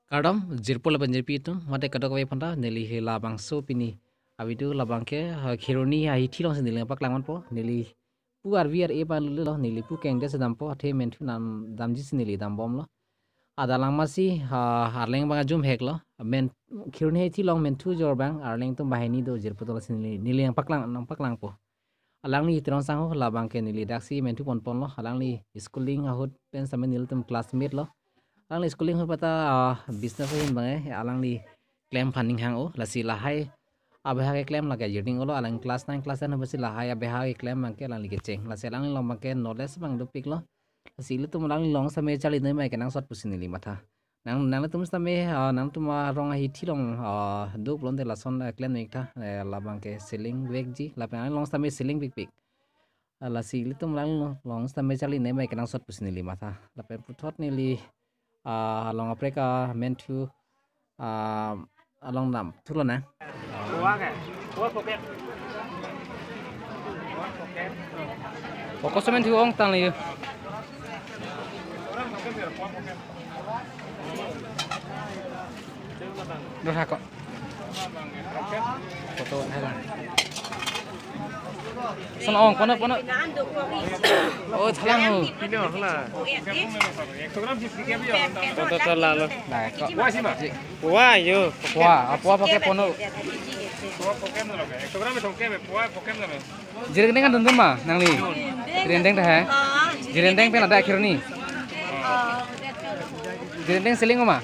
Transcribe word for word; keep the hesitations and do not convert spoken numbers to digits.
Kardom, jirpo lapen jirpi atum, mate kadokave aphanta, neli he labangso pini avideo labangke, ha, Kheroni ahithi alongsi neli nangpaklang ponpo, neli pu arvi ar-e abang lulelo, neli pu kengdesi dampo, athe menthu nam damjisi neli dambomlo. Adalangmasi, ha, arleng abang ajum heklo, men, Kheroni ahithi along menthu ajor abang, arleng atum banghini do jirpo, lasi neli, neli nangpaklang, nangpaklangpo. Alangli Teron Sangho labangke neli daksi menthu ponponlo. Alangli schooling ahut pen sitame nelitum classmate lo. Alangli schooling ahut pata, ah, business ahin abang, eh, alangli klem aphan ning hang-o. Lasi lahai abeha keklem lake jirning olo. Alang class nine, class ten ahut si lahai abeha keklem abangke alangli kecheng. Lasi alangli along abangke knowledge abang dopiklo. Lasi ilitum alangli along sitame charli noi ma kenangsot pusi neli matha. Nang, nangtum sitame, ah, nangtum arong ahithi along, ah, do pulote lason, eh, klem nangji tha, eh, labangke selling vekji, lapen along sitame selling pikpik. Ah, lasi ilitum along, along sitame charli noi ma kenangsot pusi neli matha. Lapen puthot neli, ah, along aprek amenthu, ah, along dam thulo na. Poco so menthu ong tangli. Dur hako. Foto hai lang. Son ong, pono, pono. Oh, thalang ho. Pino, hala. Foto to lalo. Nah, kok. Wah, yo. Wah, apa apa ke pono. Jirendeng kan tentu ma, nangli. Jirendeng dah, eh? Jirendeng pen ada akhir ni. Jirendeng selling ma?